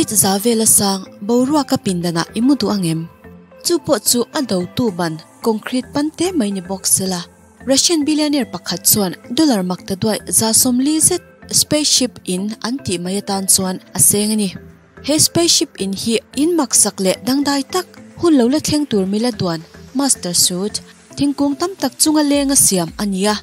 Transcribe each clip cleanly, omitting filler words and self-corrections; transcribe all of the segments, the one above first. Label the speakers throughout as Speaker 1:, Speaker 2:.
Speaker 1: Feet za vela sang boruaka pindanah i mu duh ang em? Chu pawh chu a dotu ban concrete pan te mai ni bawk sela. Russian billionaire pakhat chuan dollar mak ta duai 40 zet spaceship in an tih mai atan chuan a seng a ni. He spaceship in hi in maksak leh dangdai tak hun lo la thleng tur mila duan master suite thingkung tam tak chunga lenga siam a ni a.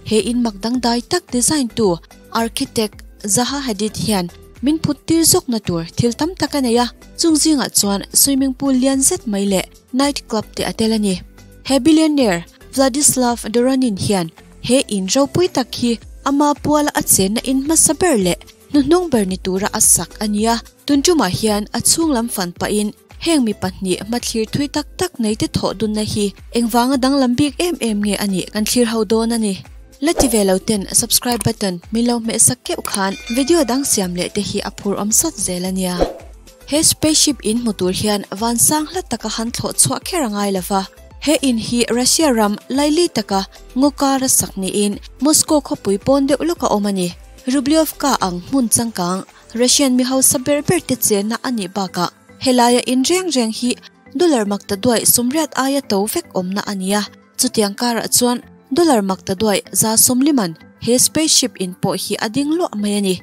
Speaker 1: He in mak dangdai tak design tu architect Zaha Hadid hian min phut tir zawkna tur thil tam tak a nei a, chung zingah chuan swimming pool lian zet mai leh night club te a tel a ni. He billionaire Vladislav Doronin hian he in ropui tak hi ama puala a chenna in hmasa ber leh hnuhnung ber ni tura a sak a ni a, tun tumah hian a chhung lam fan pahin heng mi pahnih hmathlir thui tak tak nei te thawh dunna hi engvanga danglam bik em em nge a nih kan thlir ho dawn a ni. La ti ve lo ten subscribe button min lo hmeh sak keuh khan video dang siam leh te hi a phur awm sawt zel a nia. He spaceship in hmu tur hian van sang hla taka han thlawh chhuah kher a ngai lova. He in hi Russia ram laili taka ngaw kara sak niin Moscow khawpui pawn deuh lawk a awm a ni. Rublyovka ang hmun changkang Russian mi hausa ber ber te chenna a nih bakah helaia in reng reng hi dollar mak ta duai 80 aia to vek awmna a ni a. Chutiang karah chuan dollar mak ta duai 140 man he spaceship in pawh hi a ding luah mai a ni.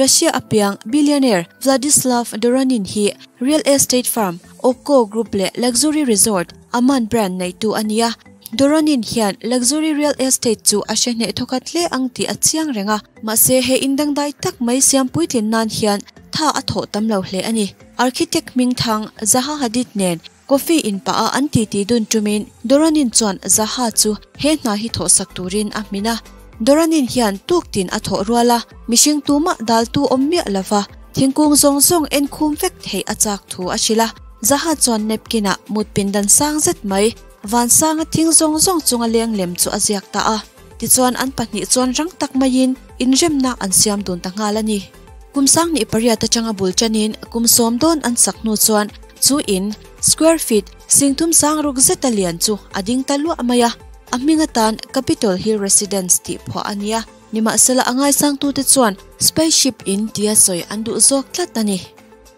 Speaker 1: Russia apiang billionaire Vladislav Doronin hi real estate firm Okko Group leh luxury resort Aman brand neitu a ni a. Doronin hian luxury real estate chu a hre hneh thawkhat hle ang tih a chiang reng a. Mahse he in dangdai tak mai siam puitlin nan hian tha a thawh tam lo hle a ni. Architect hming thang Zaha Hadid nen coffee in pah a an titi dun tumin Doronin chuan Zaha chu he hna hi thawh sak turin a hmin a. Doronin hian tuk tin a thawh rual a, mihring tumah dal tu awm miah lova thingkung zawng zawng en khum vek theih a chak thu a hrilh a. Zaha chuan napkin ah mut pindan sang zet mai van sanga thing zawng zawng chunga leng lem chu a ziak ta a. Tichuan an pahnih chuan rang tak maiin inremna an siam dun ta nghal a ni. Kum 2008 atanga bul tanin kum 10 dawn an sak hnu chuan chu in square feet 36,000 zeta lian chu a ding ta luah mai a. A hming atan Capitol Hill Residence tih phuah a ni a. Nimahsela a ngaisang tute chuan spaceship in tia sawi an duh zawk tlat a ni.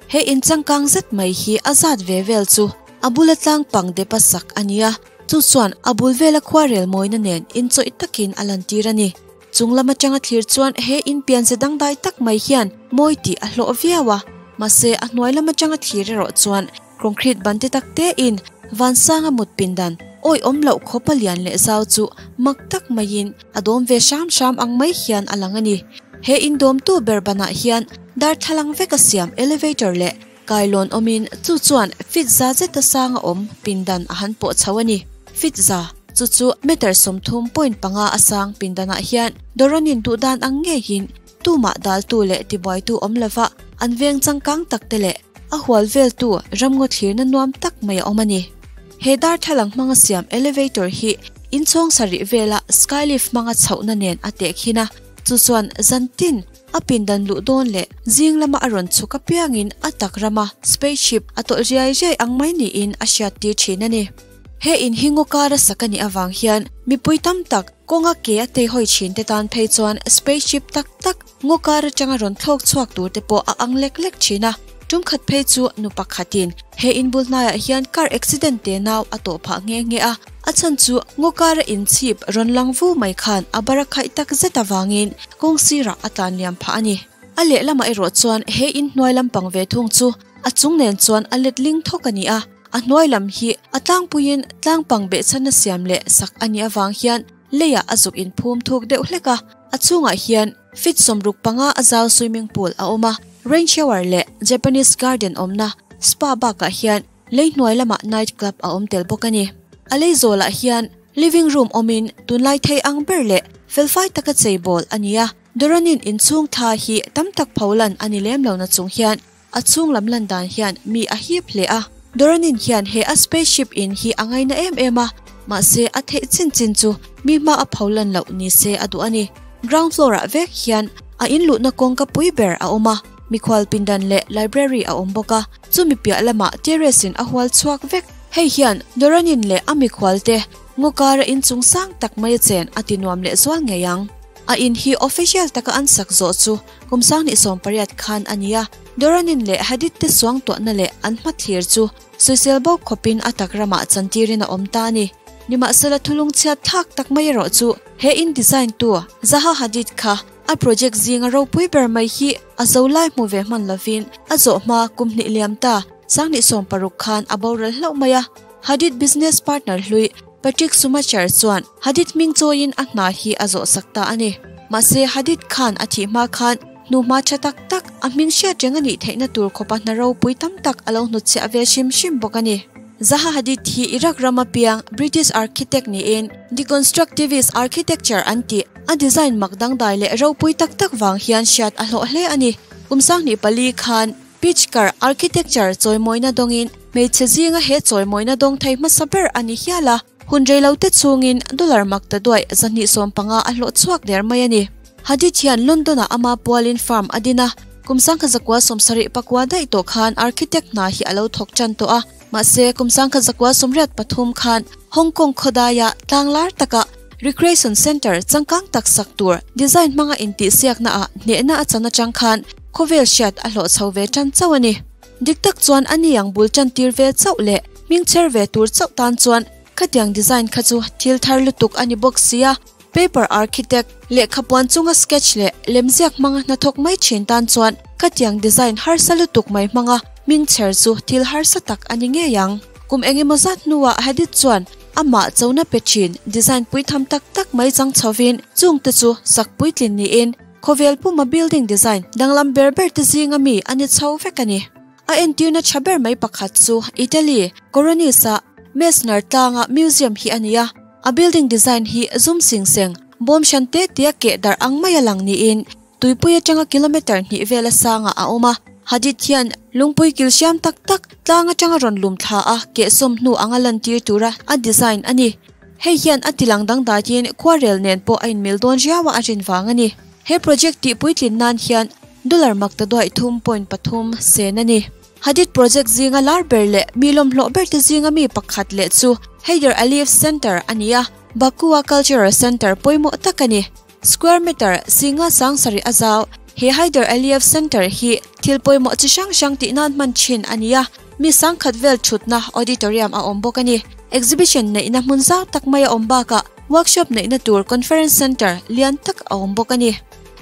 Speaker 1: He in changkang zet mai hi a zat ve vel chu a bula tlang pang depa sak a ni a. Chu chuan a bul vela khuarel mawina nen inchawih takin a lantir a ni. Chung lam atanga thlir chuan he in pianze dangdai tak mai hian mawi tih a hlawh viau a. Mahse a hnuai lam atanga thlir erawh chuan concrete ban te tak te in van sanga mut pindan awi awm loh khawpa lian leh zau chu mak tak maiin a dawm ve hram hram ang mai hian a lang a ni. He in dawmtu ber banah hian darthlalang veka siam elevator leh kailawn awmin chu chuan feet za zeta sanga awm pindan a han pawh chho a ni. Feet za chu chu meter 30.5 a sang pindanah hian Doronin duhdan ang ngeiin tumah daltu leh tibuaitu awm lova an veng changkang tak te leh a hual vel tu ramngaw thlirna nuam tak mai a awm a ni. He darthlalang hmanga siam elevator hi inchhawng sarih vela skylift hmanga chhohna nen a teh khin a, chu chuan zantin a pindan luh dawn leh zing lama a rawn chhuk apiangin a tak rama spaceship a tawlh riai riai ang mai niin a hriat tir thin a ni. He in hi ngaw kara sak a nih avang hian mipui tam tak kawnga ke a tei hawi thin te tan phei chuan spaceship tak tak ngaw kar atanga rawn thlawk chhuak tur te pawh a ang lek lek thin a. Tum khat phei chu nu pakhatin he in bul hnaiah hian car accident te nau a tawh phah nghe nghe a. A chhan chu ngaw kara in chhip rawn lang vu mai khan a bara khaih tak zet awangin kawng sirah a tlan liam phah a ni. A lehlamah erawh chuan he in hnuai lampang ve thung chu a chung nen chuan a let ling thawk a ni a. A hnuai lam hi a tlangpuiin tlangpang behchhan a siam leh sak a nih awang hian leiah a zuk in phum thuk deuh hlek a. A chhungah hian feet 65 a zau swimming pool a awm a. Rain shower leh Japanese garden awmna spa bakah hian lei hnuai lamah night club a awm tel bawk a ni. A lei zawlah hian living room awmin tunlai thei ang ber leh felfai taka cheibawl a ni a. Doronin inchhung thla hi tam tak pholan a ni lem lo na chung hian a chhung lam lan dan hian mi a hip hle a. Doronin hian he a spaceship in hi a ngaina em em a, mahse a theih chin chin chu mi hma a pholan loh ni se a duh a ni. Ground floor ah vek hian a in luhna kawngka pui ber a awm a, mikhual pindan leh library a awm bawk a, chumi piah lamah terrace in a hual chhuak vek. Hei hian Doronin leh a mikhual te ngaw kara inchung sang tak mai a chen a ti nuam leh zual ngei ang. A in hi official taka an sak zawh chu kum 2018 khan a ni a, Doronin leh Hadid te suangtuahna leh an hmathlir chu sawisel bo khawpin a tak ramah chantirin a awm ta a ni. Nimahsela thulung chhiat thlak tak mai erawh chu he in design tu Zaha Hadid kha a project zinga ropui ber mai hi a zo lai hmu ve hman lovin a zawh hma kum hnih liam ta 2016 khan a boral hlauh mai a. Hadid business partner hlui Patrick Schumacher chuan Hadid hming chawiin a hna hi a zawh sak ta a ni. Mahse Hadid khan a thih hma khan hnuhma tha tak tak a hming hriat reng a nih theihna tur khawpa hna ropui tam tak a lo hnutchhiah ve hrim hrim bawk a ni. Zaha Hadid hi Iraq rama piang British architect niin Deconstructivist architecture an tih a design mak dangdai leh ropui tak tak vang hian hriat a hlawh hle a ni. Kum 2004 khan Pritzker Architecture chawimawina dawngin hmeichhe zinga he chawimawina dawng thei hmasa ber a ni hial a, hun reilote chhungin dollar mak ta duaih 250 a hlawh chhuak der mai a ni. Hadid hian London-ah ama pualin firm a din a, kum 1974 daih tawh khan architect hna hi a lo thawk tan tawh a, mahse kum 1983 khan Hong Kong khawdaia tlanglar taka Recreation Centre changkang tak sak tur design hmanga intihsiakna ah hnehna a chan atang khan khawvel hriat a hlawh chho ve tan chauh a ni. Dik tak chuan a ni ang bul tan tir ve chauh leh hming chher ve tur chauh tan chuan khatiang design kha chu thil thar lutuk a ni bawk sia. Paper architect, lehkha puan chunga sketch leh lemziak hmanga hnathawk mai thin tan chuan khatiang design harsa lutuk mai hmanga hming chher chu thil harsa tak a ni ngei ang. Kum engemaw zat hnuah Hadid chuan Amah chona pe thin design puitham tak tak mai chang chhovin chungte chu sak puitlin niin khawvel puma building design danglam ber ber te zinga mi a ni chho vek a ni. A entirna tha ber mai pakhat chu Italy Coronis-a Messner tlanga museum hi a ni a, a building design hi zum sing seng bawm hran te tia keh darh ang maia lang niin Tuipui atanga kilometre hnih vela sangah a awm a, Hadid hian lungpui kil hriam tak tak tlang atanga rawn lum thla a kehsawm hnu anga lantir tura a design a ni. Hei hian a tilang dangdaiin khuarel nen pawh a inmil dawn riau a a rin vang a ni. He project tih puitlin nan hian dollar maktaduaih thum point pathum sen a ni. Hadid project zinga lar ber leh mi lawmhlawh berte zinga mi pakhat leh chu Heydar Aliyev Center a ni a, Baku-a cultural center pawimawh tak a ni. Square meter singa sang sarih a zau. He Heydar Aliyev Center hi thil pawimawh chi hrang hrang tih nan hman thin a ni a, mi sangkhat vel thutna auditorium a awm bawk a ni. Exhibition neihna hmun zau tak mai a awm bakah workshop neihna tur conference center lian tak a awm bawk a ni.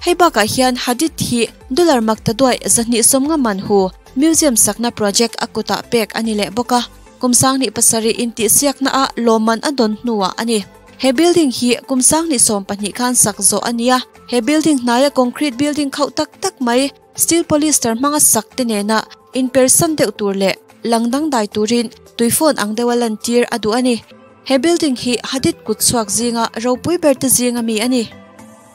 Speaker 1: Hei bakah hian Hadid hi dollar maktaduaih 250 man hu museum sakna project a kutah pek a ni leh bawk a, kum 2007 intihsiakna ah lawmman a dawn hnuah a ni. He building hi kum 2012 khan sak zawh a ni a, he building hnaia concrete building khauh tak tak mai steel polyester hmanga sak te nena inpersan deuh tur leh lang dangdai turin tuifawn ang deuha lantir a duh a ni. He building hi Hadid kut chhuak zinga ropui ber te zinga mi a ni.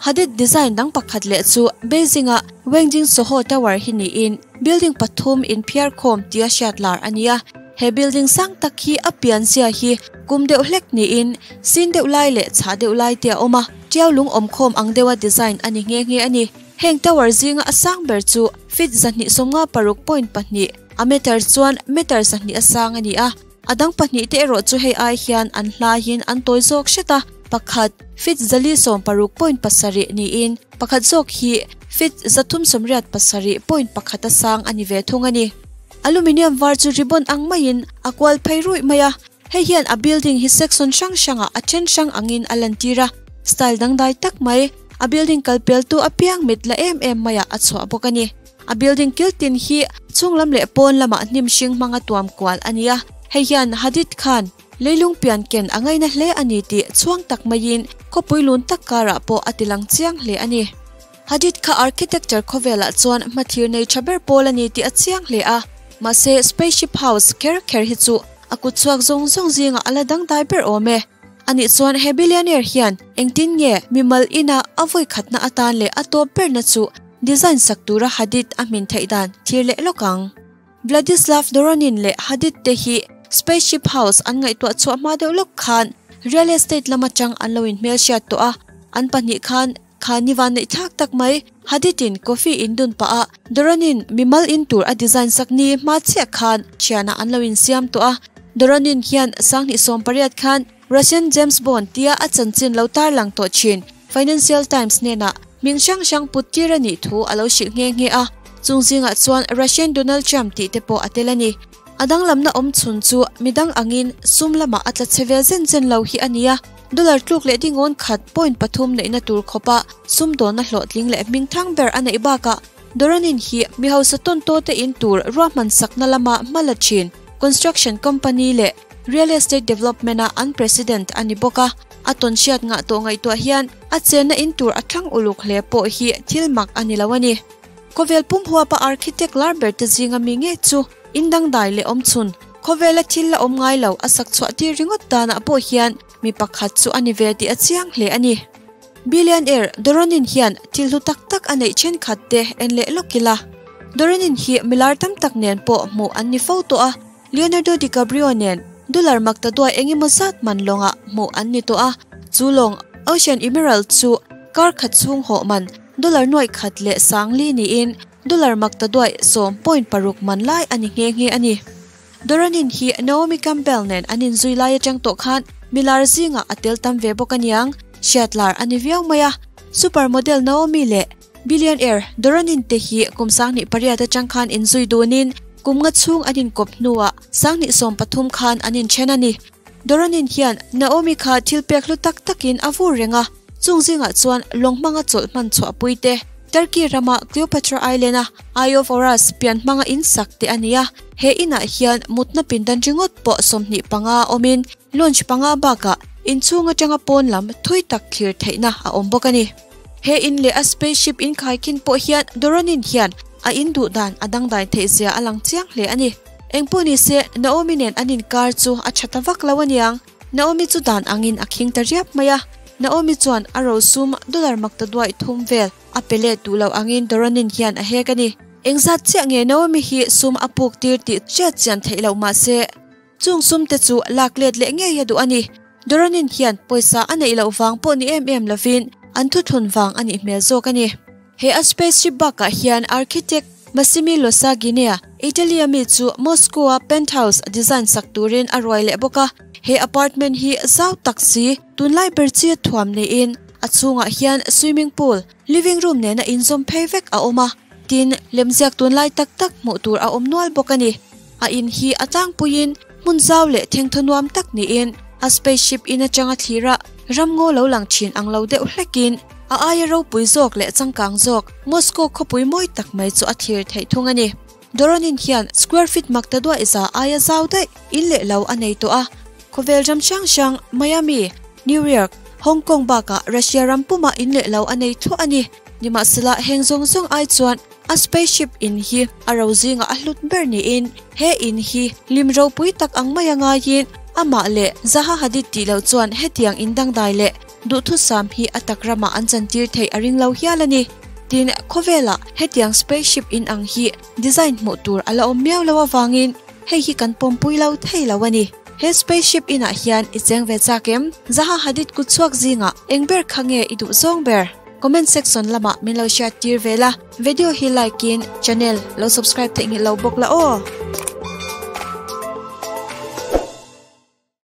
Speaker 1: Hadid design dang pakhat leh chu Beijing-a Wengjing Soho Tower hi niin building pathum inphiar khawm tia hriat lar a ni a. He building sang tak hi a pianzia hi kum deuh hlek niin sin deuh lai leh chhah deuh lai te a awm a, tiau lung awm khawm ang deuha design a ni nghe nghe a ni. Heng tower zinga a sang ber chu feet 256.2, a meter chuan meter 200 a sang a ni a. A dang pahnih te erawh chu hei ai hian an hlaiin an tawi zawk hret a, pakhat feet 496.7 niin pakhat zawk hi feet 387.1 a sang a ni ve thung a ni. Aluminium var chu ribbon ang maiin a kual phei ruih mai a, hei hian a building hi section hrang hrangah a then hrang angin a lantir a, style dangdai tak mai, a building kal peltu apiang mit la em em maiah a chhuah bawk a ni. A building kil tin hi chhunglam leh pawn lamah hnim hring hmanga tuam kual a ni a, hei hian Hadid khan leilung pian ken a ngaina hle a ni tih chhuang tak maiin khawpui lun tak karah pawh a tilang chiang hle a ni. Hadid kha architecture khawvelah chuan hmathir nei tha ber pawl a ni tih a chiang hle a, mahse spaceship house kher kher hi chu a kut chhuak zawng zawng zingah a la dangdai ber awm e. Anih chuan he billionaire hian engtin nge mimal ina a vawi khatna atan leh a tawp berna chu design sak tura Hadid a hmin theih dan thlir leh lawk ang. Vladislav Doronin leh Hadid te hi Spaceship House an ngaihtuah chhuah hma deuh lawk khan real estate lam atang an lo inhmelhriat tawh a, an pahnih khan kha ni van neih thlak tak mai Hadid in coffee in dun pah a, Doronin mimal in tur a design sak ni hma chiah khan thianah an lo insiam tawh a, Doronin hian 2018 khan Russian James Bond tia a chanchin lo tarlang tawh thin. Financial Times hnenah hming hrang hrang put tir a nih thu a lo hrilh nghe nghe a, chung zingah chuan Russian Donald Trump tih te pawh a tel a ni. A danglamna awm chhun chu midang angin sum lamah a tla chhe ve zen zen lo hi a ni a, dollar tluk leh dingawn khat point pathum neihna tur khawpa sumdawnna hlawhtling leh hmingthang ber a neih bakah Doronin hi mi hausa tawn taw te in tur ruahman sakna lama hma la thin construction company leh real estate development a an president a ni bawk a, a tawn hriat ngah tawh ngaihtuah hian a chenna in tur a thlang uluk hle pawh hi thil mak a ni lo a ni. Khawvel pum huapa architect lar ber te zinga mi ngei chu in dangdai leh awm chhun, khawvela thil la awm ngai lo a sak chhuah tir ringawt danah pawh hian mi pakhat chu a ni ve tih a chiang hle a ni. Billionaire Doronin hian thil hlu tak tak a neih thenkhat te en leh lawk ila. Doronin hi milar tam tak nen pawh hmuh an ni fo tawh a, Leonardo DiCaprio nen dollar makta duai eng emaw zat man lawngah hmuh an ni tawh a, chu lawng Ocean Emerald chu kar khat chhung hawh man dollar nuaih khat leh sangli niin dollar makta duai 10.6 man lai a ni nghe nghe a ni. Doronin hi Naomi Campbell nen an inzui lai atang tawh khan milar zingah a tel tam ve bawk aniang, hriat lar a ni viau mai a. Super model Naomi leh billionaire Doronin te hi kum 2008 atang khan inzui dunin kum nga chhung an inkawp hnuah 2013 khan an inthen a ni. Doronin hian Naomi kha thil pek hlu tak takin a vur reng a, chung zingah chuan lawng hmanga chawlh hman chhuahpui te, Turkey rama Cleopatra Island a Eye of Horus pian hmanga in sak te a ni a, he inah hian mutna pindan ringawt pawh 25 awmin lounge panga bakah inchhung atanga pawn lam thui tak thlir theihna a awm bawk a ni. He in leh a spaceship in khaikhin pawh hian Doronin hian a in duh dan a dangdai theih zia a lang chiang hle a ni. Engpawh ni se Naomi nen an inkar chu a tha ta vak lo aniang. Naomi chu dan angin a khing ta riap mai a, Naomi chuan a rosum dollar makta duai thum vel a pe let duh lo angin Doronin hian a hek a ni. Engzat chiah nge Naomi hi sum a puk tir tih hriat chian theih loh mah se, chung sum te chu lak let leh ngei a duh a ni. Doronin hian pawisa a neih loh vang pawh ni em em lovin an thuthlun vang a nih hmel zawk a ni. He a spaceship bakah hian architect Massimi Losaginea, Italy-a mi chu Moscow-a penthouse design sak turin a ruai leh bawk a. He apartment hi zau tak si, tunlai ber chi a thuam niin a chhungah hian swimming pool, living room nena inzawm phei vek a awm a. Tin, lemziak tunlai tak tak hmuh tur a awm nual bawk a ni. A in hi a tlangpuiin hmun zau leh thengthaw nuam tak niin a spaceship in atanga thlira ramngaw lo lang thin ang lo deuh hlekin a aia ropui zawk leh changkang zawk Moscow khawpui mawi tak mai chu a thlir theih thung a ni. Doronin hian square feet makta duai za aia zau daih in leh lo a nei tawh a. Khawvel ram hrang hrang Miami, New York, Hong Kong bakah Russia ram pumah in leh lo a nei thluah a ni. Nimahsela heng zawng zawng ai chuan a spaceship in hi a ro zingah a hlut ber niin he in hi lim ropui tak ang mai a ngaiin amah leh Zaha Hadid tih loh chuan hetiang in dangdai leh duhthusam hi a tak ramah an chantir theih a ring lo hial a ni. Tin, khawvelah hetiang spaceship in ang hi design hmuh tur a la awm miau lo avangin hei hi kan pawmpui lo thei lo a ni. He spaceship inah hian i cheng ve chak em? Zaha Hadid kutchhuak zingah eng ber kha nge i duh zawng ber? Comment section lamah min lo hriat tir ve la, video hi like in channel lo subscribe theih ngilh lo bawk la aw.